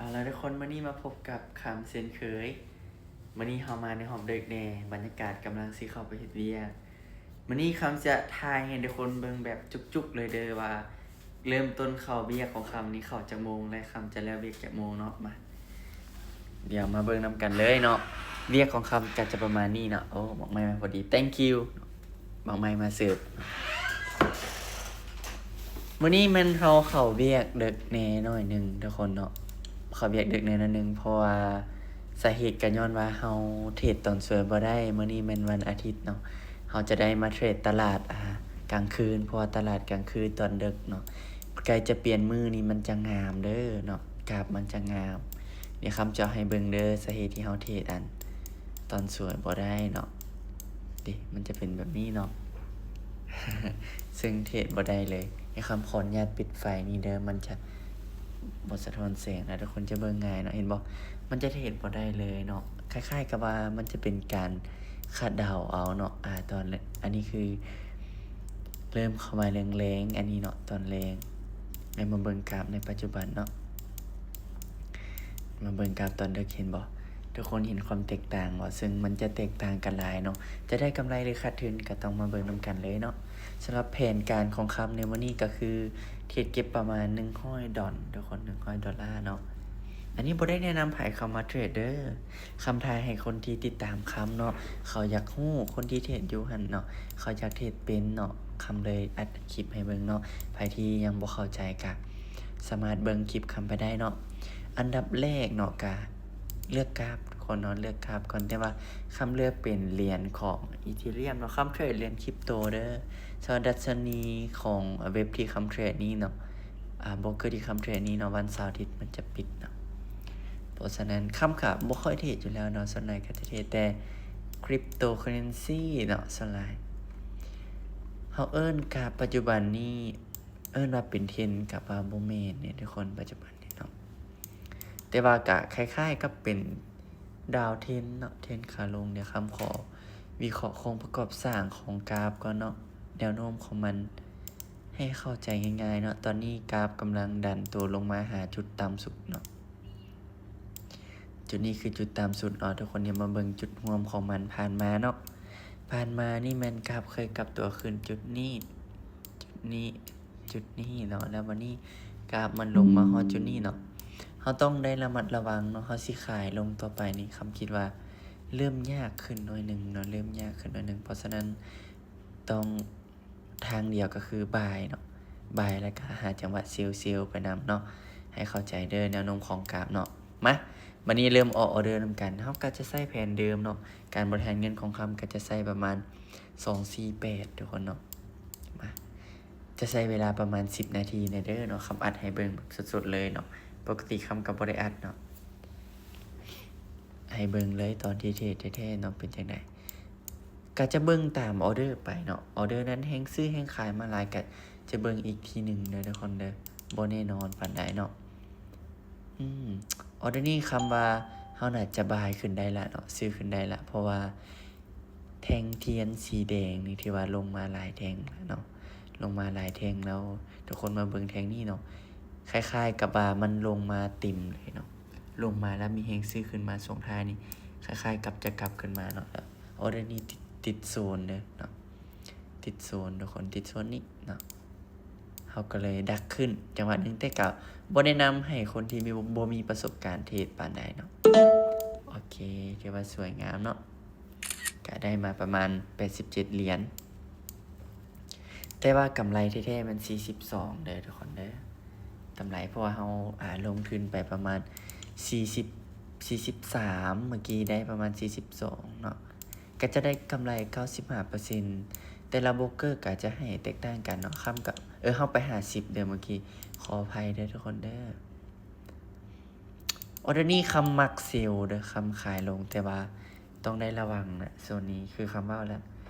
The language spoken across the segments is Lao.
ເອົາລະທຸກຄົນ, ມື້ນີ້ມາພົບກັບຄຳເຊັ່ນເຄີຍ. ມື້ນີ້ເຮົາມາໃນຮອບເດິກແດ່, ບັນຍາກາດກຳລັງຊິເຂົ້າໄປເຮັດວຽກ. ມື້ນີ້ຄຳຈະຖ່າຍໃຫ້ທຸກຄົນເບິ່ງແບບຈຸກໆເລີຍເດີວ່າ ເລີ່ມຕົ້ນເຂົ້າວຽກຂອງຄຳນີ້ເຂົ້າຈັກໂມງ ແລະ ຄຳຈະແລ້ວວຽກຈັກໂມງເນາະ. ມາ ດຽວມາເບິ່ງນຳກັນເລີຍເນາະ. ວຽກຂອງຄຳກໍຈະປະມານນີ້ເນາະ. ໂອ້ ໝາກໄມ້ມາພໍດີ. Thank you. ໝາກໄມ້ມາເສີບ. ມື້ນີ້ແມ່ນເຮົາເຂົ້າວຽກເດິກແດ່ໜ້ອຍໜຶ່ງທຸກຄົນເນາະ, ເຂົ້າວຽກເດິກແດ່ໜ້ອຍໜຶ່ງ ເພາະວ່າສາເຫດກໍຍ້ອນວ່າເຮົາເທຣດຕອນສວຍບໍ່ໄດ້. ມື້ນີ້ແມ່ນວັນອາທິດເນາະ, ເຮົາຈະໄດ້ມາເທຣດຕະຫຼາດ ອາ ກາງຄືນ ເພາະວ່າຕະຫຼາດກາງຄືນຕອນເດິກເນາະ ໃກ້ຈະປ່ຽນມື້ນີ້ມັນຈະງາມເດີເນາະ, ກາບມັນຈະງາມ. ດຽວຄຳຈະເອົາໃຫ້ເບິ່ງເດີ ສາເຫດທີ່ເຮົາເທຣດອັນຕອນສວຍບໍ່ໄດ້ເນາະ. ເດ ມັນຈະເປັນແບບນີ້ເນາະ, ເຊິ່ງເທຣດບໍ່ໄດ້ເລີຍ. ດຽວຄຳຂໍອະນຸຍາດປິດໄຟນີ້ເດີ, ມັນຈະບໍ່ສະທ້ອນແສງນະ, ທຸກຄົນຈະເບິ່ງງ່າຍເນາະ. ເຫັນບໍ່? ມັນຈະເທຣດບໍ່ໄດ້ເລີຍເນາະ. ຄ້າຍໆກັບວ່າມັນຈະເປັນການຄາດເດົາເອົາເນາະ. ອາ ຕອນ ອັນນີ້ຄືເລີ່ມເຂົ້າມາແລງໆ ອັນນີ້ເນາະ, ຕອນແລງ. ໃຫ້ມາເບິ່ງກາບໃນປັດຈຸບັນເນາະ, ມາເບິ່ງກາບຕອນເດິກ. ເຫັນບໍ່? ທຸກຄົນເຫັນຄວາມແຕກຕ່າງບໍ່? ເຊິ່ງມັນຈະແຕກຕ່າງກັນຫຼາຍເນາະ, ຈະໄດ້ກຳໄລ ຫຼື ຂາດທຶນ ກໍຕ້ອງມາເບິ່ງນຳກັນເລີຍເນາະ. ສຳລັບແຜນການຂອງຄຳໃນມື້ນີ້ກໍຄື ເທຣດເກັບປະມານໜຶ່ງຮ້ອຍດອນ ທຸກຄົນ, ໜຶ່ງຮ້ອຍໂດລາເນາະ. ອັນນີ້ບໍ່ໄດ້ແນະນຳໃຜເຂົ້າມາເທຣດເດີ, ຄຳຖ່າຍໃຫ້ຄົນທີ່ຕິດຕາມຄຳເນາະ, ເຂົາຢາກຮູ້ ຄົນທີ່ເທຣດຢູ່ຫັ້ນເນາະ, ເຂົາຢາກເທຣດເປັນເນາະ, ຄຳເລີຍອັດຄລິບໃຫ້ເບິ່ງເນາະ. ໃຜທີ່ຍັງບໍ່ເຂົ້າໃຈກະສາມາດເບິ່ງຄລິບຄຳໄປໄດ້ເນາະ. ອັນດັບແລກເນາະ ກະເລືອກກາບກ່ອນເນາະ, ເລືອກກາບກ່ອນ. ແຕ່ວ່າຄຳເລືອກເປັນຫຼຽນຂອງອີເທີຣຽມເນາະ, ຄຳເທຣດຫຼຽນຄຣິບໂຕເດີ. ສຳລັບດັດຊະນີຂອງເວັບທີ່ຄຳເທຣດນີ້ເນາະ, ອາ ໂບຣກເກີທີ່ຄຳເທຣດນີ້ເນາະ, ວັນເສົາອາທິດມັນຈະປິດເນາະ. ເພາະສະນັ້ນຄຳກະບໍ່ຄ່ອຍເທຣດຢູ່ແລ້ວເນາະ, ສ່ວນຫຼາຍກໍຈະເທຣດແຕ່ຄຣິບໂຕເຄີເຣນຊີເນາະ ສ່ວນຫຼາຍ. ເຮົາເອີ້ນກາບປັດຈຸບັນນີ້ ເອີ້ນວ່າເປັນເທຣນ ກະວ່າບໍ່ແມ່ນເດ້ທຸກຄົນ, ປັດຈຸບັນນີ້ເນາະ. ແຕ່ວ່າກະຄ້າຍໆກັບເປັນດາວເທຣນເນາະ, ເທຣນຂາລົງ. ດຽວຄຳຂໍວິເຄາະໂຄງປະກອບສ້າງຂອງກາບກ່ອນເນາະ, ແນວໂນ້ມຂອງມັນ ໃຫ້ເຂົ້າໃຈງ່າຍໆເນາະ. ຕອນນີ້ກາບກຳລັງດັນໂຕລົງມາຫາຈຸດຕ່ຳສຸດເນາະ, ຈຸດນີ້ຄືຈຸດຕ່ຳສຸດເນາະ. ທຸກຄົນດຽວມາເບິ່ງຈຸດຮ່ວມຂອງມັນຜ່ານມາເນາະ, ຜ່ານມານີ້ແມ່ນກາບເຄີຍກັບຕົວຂຶ້ນຈຸດນີ້ ຈຸດນີ້ ຈຸດນີ້ເນາະ, ແລ້ວບັດນີ້ກາບມັນລົງມາຮອດຈຸດນີ້ເນາະ. ເຮົາຕ້ອງໄດ້ລະມັດລະວັງເນາະ, ເຮົາຊິຂາຍລົງຕໍ່ໄປນີ້ ຄຳຄິດວ່າເລີ່ມຍາກຂຶ້ນໜ້ອຍໜຶ່ງເນາະ, ເລີ່ມຍາກຂຶ້ນໜ້ອຍໜຶ່ງ. ເພາະສະນັ້ນຕ້ອງ ທາງດຽວກໍຄືບາຍເນາະ, ບາຍແລ້ວກໍຫາຈັງຫວະເຊວໆໄປນຳເນາະ. ໃຫ້ເຂົ້າໃຈເດີແນວໂນ້ມຂອງກາບເນາະ. ມາ ບັດນີ້ເລີ່ມອອກອອເດີນຳກັນ. ເຮົາກໍຈະໃຊ້ແຜນເດີມເນາະ, ການບໍລິຫານເງິນຂອງຄຳກໍຈະໃຊ້ປະມານສອງ ສີ່ ແປດ ທຸກຄົນເນາະ. ມາ ຈະໃຊ້ເວລາປະມານສິບນາທີແດ່ເດີເນາະ, ຄຳອັດໃຫ້ເບິ່ງແບບສົດໆເລີຍເນາະ. ປົກກະຕິຄຳກໍບໍ່ໄດ້ອັດເນາະ, ໃຫ້ເບິ່ງເລີຍຕອນທີ່ເທຣດແທ້ໆເນາະ ເປັນຈັ່ງໃດ. ກະຈະເບິ່ງຕາມອອເດີໄປເນາະ, ອອເດີນັ້ນແຮງຊື້ແຮງຂາຍມາຫຼາຍ ກະຈະເບິ່ງອີກທີໜຶ່ງເດີທຸກຄົນເດີ, ບໍ່ແນ່ນອນປານໃດເນາະ. ອືມ ອອເດີນີ້ຄຳວ່າເຮົາໜ້າຈະບາຍຂຶ້ນໄດ້ລະເນາະ, ຊື້ຂຶ້ນໄດ້ລະ, ເພາະວ່າແທ່ງທຽນສີແດງນີ້ຖືວ່າລົງມາຫຼາຍແທ່ງລະເນາະ, ລົງມາຫຼາຍແທ່ງແລ້ວ. ທຸກຄົນມາເບິ່ງແທ່ງນີ້ເນາະ, ຄ້າຍໆກັບວ່າມັນລົງມາເຕັມເລີຍເນາະ, ລົງມາແລ້ວມີແຮງຊື້ຂຶ້ນມາຊ່ວງທ້າຍນີ້, ຄ້າຍໆກັບຈະກັບຂຶ້ນມາເນາະ. ແລ້ວອອເດີນີ້ຕິດ ຕິດໂຊນເດີເນາະ, ຕິດໂຊນທຸກຄົນ, ຕິດໂຊນນີ້ເນາະ. ເຮົາກໍເລີຍດັກຂຶ້ນຈັງຫວະໜຶ່ງ, ແຕ່ກໍບໍ່ແນະນຳໃຫ້ຄົນທີ່ມີ ບໍ່ມີປະສົບການເທຣດປານໃດເນາະ. ໂອເຄ ຖືວ່າສວຍງາມເນາະ, ກໍໄດ້ມາປະມານແປດສິບເຈັດຫຼຽນ. ແຕ່ວ່າກຳໄລແທ້ໆແມ່ນສີ່ສິບສອງເດີທຸກຄົນເດີ, ກຳໄລ ເພາະວ່າເຮົາ ອາ ລົງທຶນໄປປະມານສີ່ສິບ ສີ່ສິບສາມ, ເມື່ອກີ້ໄດ້ປະມານສີ່ສິບສອງເນາະ, ກໍຈະໄດ້ກຳໄລເກົ້າສິບຫ້າເປີເຊັນ. ແຕ່ລະໂບຣກເກີກໍຈະໃຫ້ແຕກຕ່າງກັນເນາະ, ຄຳກໍ ເອີ ເຮົາໄປຫ້າສິບເດີເມື່ອກີ້, ຂໍອະໄພເດີທຸກຄົນເດີ. ອໍເດີນີ້ຄຳມັກເຊວເດີ, ຄຳຂາຍລົງ, ແຕ່ວ່າ ຕ້ອງໄດ້ລະວັງນະ ໂຊນນີ້ ຄືຄຳເວົ້າແຫຼະ,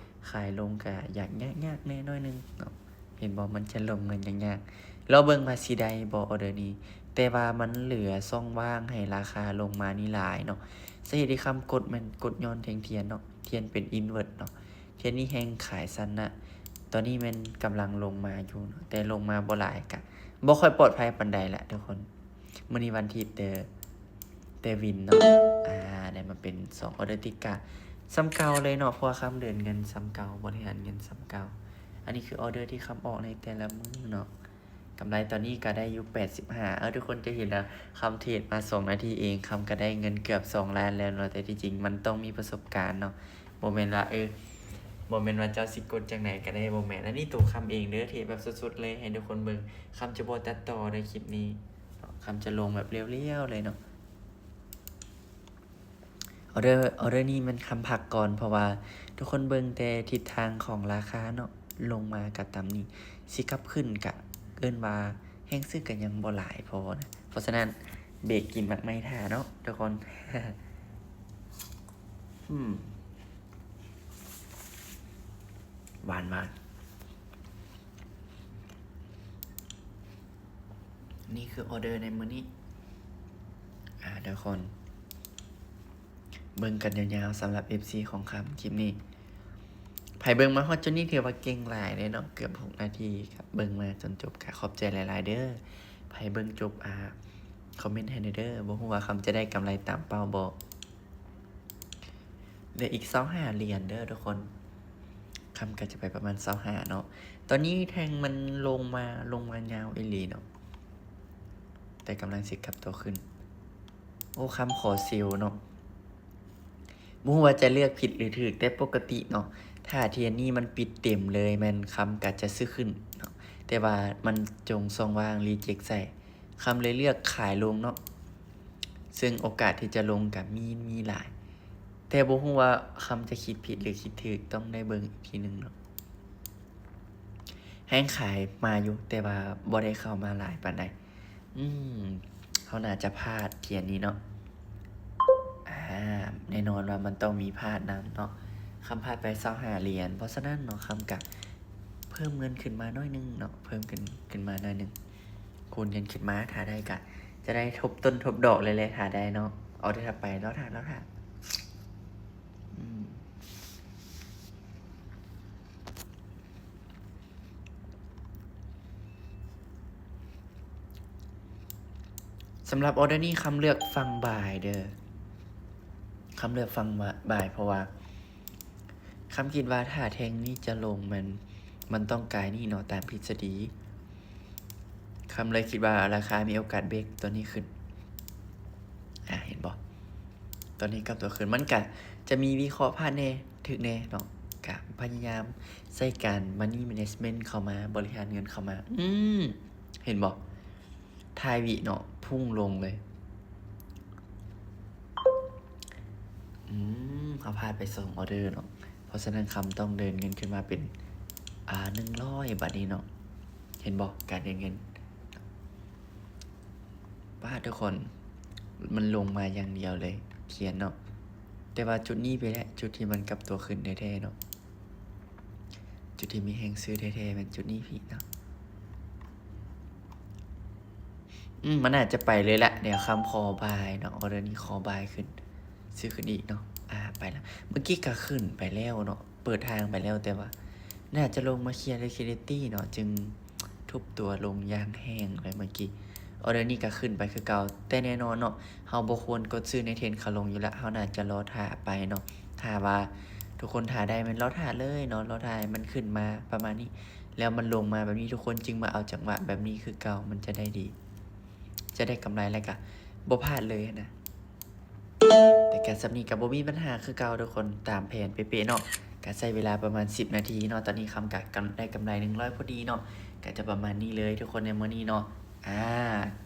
ຂາຍລົງກະຢາກຍາກໆແດ່ໜ້ອຍໜຶ່ງເນາະ. ເຫັນບໍ່ ມັນຈະລົງມາຍາກໆ, ລໍເບິ່ງວ່າຊິໄດ້ບໍ່ ອໍເດີນີ້. ແຕ່ວ່າມັນເຫຼືອຊ່ອງວ່າງໃຫ້ລາຄາລົງມານີ້ຫຼາຍເນາະ. ສາເຫດທີ່ຄຳກົດແມ່ນກົດຍ້ອນແທ່ງທຽນເນາະ, ທຽນເປັນອິນເວີດເນາະ, ທຽນນີ້ແຮງຂາຍຊັ້ນນະ. ຕອນນີ້ແມ່ນກຳລັງລົງມາຢູ່ເນາະ, ແຕ່ລົງມາບໍ່ຫຼາຍ, ກະບໍ່ຄ່ອຍປອດໄພປານໃດລະທຸກຄົນ. ມື້ນີ້ວັນທິດເດີ, ແຕ່ວິນເນາະ ອາ ໄດ້ມາເປັນສອງອໍເດີຕິດກະສ່ຳເກົ່າເລີຍເນາະ ເພາະວ່າຄຳເດີນເງິນສ່ຳເກົ່າ ບໍລິຫານເງິນສ່ຳເກົ່າ. ອັນນີ້ຄືອໍເດີທີ່ຄຳອອກໃນແຕ່ລະມື້ເນາະ. ກຳໄລຕອນນີ້ກໍໄດ້ຢູ່ແປດສິບຫ້າ. ເອີ ທຸກຄົນຈະເຫັນວ່າຄຳເທຣດມາສອງນາທີເອງ ຄຳກໍໄດ້ເງິນເກືອບສອງລ້ານແລ້ວເນາະ. ແຕ່ທີ່ຈິງມັນຕ້ອງມີປະສົບການເນາະ ບໍ່ແມ່ນວ່າ ເອີ ບໍ່ແມ່ນວ່າເຈົ້າຊິກົດຈັ່ງໃດກໍໄດ້ ບໍ່ແມ່ນ. ອັນນີ້ໂຕຄຳເອງເດີ ເທດແບບສົດໆເລີຍໃຫ້ທຸກຄົນເບິ່ງ. ຄຳຈະບໍ່ຕັດຕໍ່ໃນຄລິບນີ້ເນາະ ຄຳຈະລົງແບບລຽວໆເລີຍເນາະ. ອໍເດີ ອໍເດີນີ້ແມ່ນຄຳພັກກ່ອນ ເພາະວ່າທຸກຄົນເບິ່ງແຕ່ທິດທາງຂອງລາຄາເນາະ ລົງມາກະຕຳນີ້ ຊິກັບຂຶ້ນກະເອີ້ນວ່າແຮງຊື້ກະຍັງບໍ່ຫຼາຍພໍນະ. ເພາະສະນັ້ນເບກກິນໝາກໄມ້ຖ້າເນາະທຸກຄົນ. ອືມ ຫວານໆ. ນີ້ຄືອໍເດີໃນມື້ນີ້ ອາ ທຸກຄົນເບິ່ງກັນຍາວໆ ສຳລັບເອັຟຊີຂອງຄຳຄລິບນີ້. ໃຜເບິ່ງມາຮອດຈຸດນີ້ຖືວ່າເກັ່ງຫຼາຍເດ້ເນາະ ເກືອບຫົກນາທີ ເບິ່ງມາຈົນຈົບ ກະຂອບໃຈຫຼາຍໆເດີ. ໃຜເບິ່ງຈົບ ອາ ຄອມເມັນໃຫ້ແດ່ເດີ ບໍ່ຮູ້ວ່າຄຳຈະໄດ້ກຳໄລຕາມເປົ້າບໍ່. ເຫຼືອອີກຊາວຫ້າຫຼຽນເດີທຸກຄົນ ຄຳກໍຈະໄປປະມານຊາວຫ້າເນາະ. ຕອນນີ້ແທ່ງມັນລົງມາ ລົງມາຍາວອີ່ຫຼີເນາະ ແຕ່ກຳລັງຊິກັບຕົວຂຶ້ນ. ໂອ້ ຄຳຂໍເຊວເນາະ ບໍ່ຮູ້ວ່າຈະເລືອກຜິດຫຼືຖືກ ແຕ່ປົກກະຕິເນາະ ຖ້າເທຣນນີ້ມັນປິດເຕັມເລີຍ ແມ່ນຄຳກໍຈະຊື້ຂຶ້ນເນາະ ແຕ່ວ່າມັນຈົງຊ່ອງວ່າງ ຣີເຈັກໃສ່ ຄຳເລີຍເລືອກຂາຍລົງເນາະ ເຊິ່ງໂອກາດທີ່ຈະລົງກໍມີ ມີຫຼາຍ ແຕ່ບໍ່ຮູ້ວ່າຄຳຈະຄິດຜິດຫຼືຄິດຖືກ ຕ້ອງໄດ້ເບິ່ງອີກທີໜຶ່ງເນາະ. ແຮງຂາຍມາຢູ່ ແຕ່ວ່າບໍ່ໄດ້ເຂົ້າມາຫຼາຍປານໃດ. ອືມ ເຮົາໜ້າຈະພາດເທຣນນີ້ເນາະ ອາ ແນ່ນອນວ່າມັນຕ້ອງມີພາດນຳເນາະ. ຄຳພາດໄປຊາວຫ້າຫຼຽນ ເພາະສະນັ້ນເນາະ ຄຳກະເພີ່ມເງິນຂຶ້ນມາໜ້ອຍໜຶ່ງເນາະ ເພີ່ມຂຶ້ນ ຂຶ້ນມາໜ້ອຍໜຶ່ງ ຄູນເງິນຂຶ້ນມາ ຖ້າໄດ້ກະຈະໄດ້ທົບຕົ້ນທົບດອກເລີຍແຫຼະ ຖ້າໄດ້ເນາະ. ອໍເດີຖັດໄປ ລໍຖ້າ ລໍຖ້າ. ອືມ ສຳລັບອໍເດີນີ້ ຄຳເລືອກຝັ່ງບາຍເດີ ຄຳເລືອກຝັ່ງບາຍ ເພາະວ່າຄຳຄິດວ່າຖ້າແທ່ງນີ້ຈະລົງ ມັນ ມັນຕ້ອງກາຍນີ້ເນາະ ຕາມທິດສະດີ. ຄຳເລີຍຄິດວ່າລາຄາມີໂອກາດເບຣກຕົວນີ້ຂຶ້ນ ອາ ເຫັນບໍ່ ຕອນນີ້ກັບຕົວຂຶ້ນ ມັນກະຈະມີວິເຄາະພາດແດ່ ຖືກແດ່ເນາະ ກະພະຍາຍາມໃຊ້ການ money management ເຂົ້າມາ ບໍລິຫານເງິນເຂົ້າມາ. ອືມ ເຫັນບໍ່ ທ້າຍວິເນາະ ພຸ່ງລົງເລີຍ. ອືມ ເຮົາພາດໄປສອງອໍເດີເນາະ ເພາະສະນັ້ນຄຳຕ້ອງເດີນເງິນຂຶ້ນມາເປັນ ອາ ໜຶ່ງຮ້ອຍບາດນີ້ເນາະ. ເຫັນບໍ່ ການເດີນເງິນ ປາດ ທຸກຄົນ ມັນລົງມາຢ່າງດຽວເລີຍ ຂຽນເນາະ ແຕ່ວ່າຈຸດນີ້ໄປແຫຼະ ຈຸດທີ່ມັນກັບຕົວຂຶ້ນແທ້ໆເນາະ ຈຸດທີ່ມີແຮງຊື້ແທ້ໆ ແມ່ນຈຸດນີ້ພີ້ເນາະ. ອືມ ມັນອາດຈະໄປເລີຍລະ ແນວຄຳຂໍບາຍເນາະ ອໍເດີນີ້ຂໍບາຍຂຶ້ນ ຊື້ຂຶ້ນອີກເນາະ ອາ ໄປລະ. ເມື່ອກີ້ກະຂຶ້ນໄປແລ້ວເນາະ ເປີດທາງໄປແລ້ວ ແຕ່ວ່າໜ້າຈະລົງມາເຄຍ liquidity ເນາະ ຈຶ່ງທຸບຕົວລົງຢ່າງແຮງເລີຍເມື່ອກີ້. ອໍເດີນີ້ກະຂຶ້ນໄປຄືເກົ່າ ແຕ່ແນ່ນອນເນາະ ເຮົາບໍ່ຄວນກົດຊື້ໃນເທຣນຂາລົງຢູ່ລະ ເຮົາໜ້າຈະລໍຖ້າໄປເນາະ. ຖ້າວ່າທຸກຄົນຖ້າໄດ້ ແມ່ນລໍຖ້າເລີຍເນາະ ລໍຖ້າໃຫ້ມັນຂຶ້ນມາປະມານນີ້ ແລ້ວມັນລົງມາແບບນີ້ ທຸກຄົນຈຶ່ງມາເອົາຈັງຫວະແບບນີ້ຄືເກົ່າ ມັນຈະໄດ້ດີ ຈະໄດ້ກຳໄລ ແລ້ວກະບໍ່ພາດເລີຍນະ. ແຕ່ກະສ່ຳນີ້ກະບໍ່ມີບັນຫາຄືເກົ່າທຸກຄົນ ຕາມແຜນເປະໆເນາະ. ກະໃຊ້ເວລາປະມານສິບນາທີເນາະ ຕອນນີ້ຄຳກະໄດ້ກຳໄລໜຶ່ງຮ້ອຍພໍດີເນາະ. ກະຈະປະມານນີ້ເລີຍທຸກຄົນໃນມື້ນີ້ເນາະ. ອາ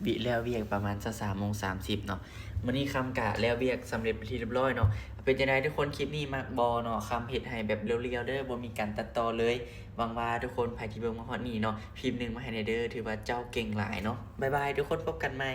ວິ ແລ້ວວຽກປະມານຊາວສາມໂມງສາມສິບເນາະ. ມື້ນີ້ຄຳກະແລ້ວວຽກສຳເລັດເປັນທີ່ຮຽບຮ້ອຍເນາະ. ເປັນຈັ່ງໃດທຸກຄົນ ຄລິບນີ້ມັກບໍ່ເນາະ? ຄຳເຮັດໃຫ້ແບບລຽວໆເດີ ບໍ່ມີການຕັດຕໍ່ເລີຍ. ຫວັງວ່າທຸກຄົນໃຜທີ່ເບິ່ງມາຮອດນີ້ເນາະ ພິມໜຶ່ງມາໃຫ້ແດ່ເດີ ຖືວ່າເຈົ້າເກັ່ງຫຼາຍເນາະ. ບາຍບາຍ ທຸກຄົນ ພົບກັນໃໝ່.